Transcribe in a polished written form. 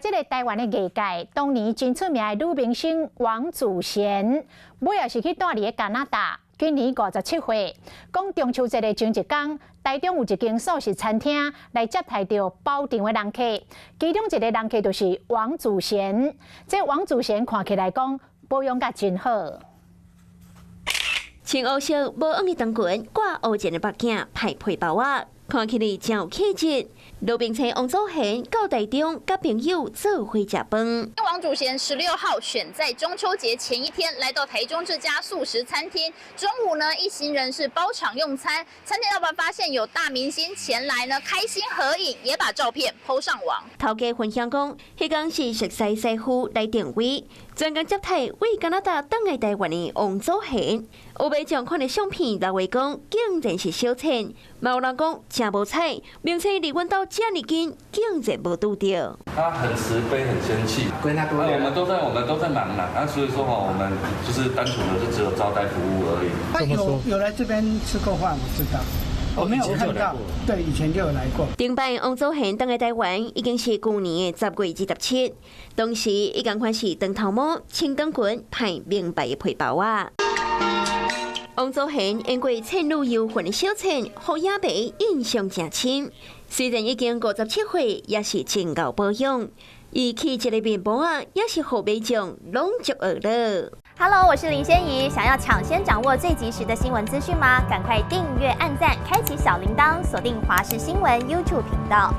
這个台灣的藝界，當年真出名的女明星王祖賢，尾仔是去蹛佇个加拿大，今年57歲。講中秋節的前一工，台中有一間素食餐廳來接待著包場的人客，其中一个人客就是王祖賢。這王祖賢看起來講保養甲真好。穿烏色無黃的長裙，掛烏色的目鏡，戴皮包仔，看起來真有氣質。路邊車王祖賢到台中，佮朋友做伙食飯。王祖賢16號選在中秋節前一天來到台中這家素食餐廳。中午呢，一行人是包場用餐。餐廳老闆發現有大明星前來呢，開心合影，也把照片 PO 上網。頭家分享講，彼工是熟似師傅來訂位，專工接待為加拿大轉來台灣的王祖賢。有民眾看著相片，留話講竟然是小倩，嘛有人講誠無彩，明星離阮兜遮爾近，竟然無拄著。他很慈悲，很仙氣。我們都在忙啦，啊，所以說我們就是單純的就只有招待服務而已。他有來這邊吃過飯，我知道。我沒有看到，對，以前就有來過。頂擺王祖賢轉來台灣已經是舊年的10月27，當時伊仝款是長頭毛、穿長裙、戴名牌的皮包仔。王祖賢演過《倩女幽魂》的小倩，予影迷印象誠深。雖然已經57歲，也是真𠢕保養。伊起一个面膜仔，也是予民眾攏足愕了。 Hello，我是林仙怡，想要搶先掌握最及時的新聞資訊嗎？趕快訂閱、按讚、開啟小鈴鐺，鎖定華視新聞 YouTube 頻道。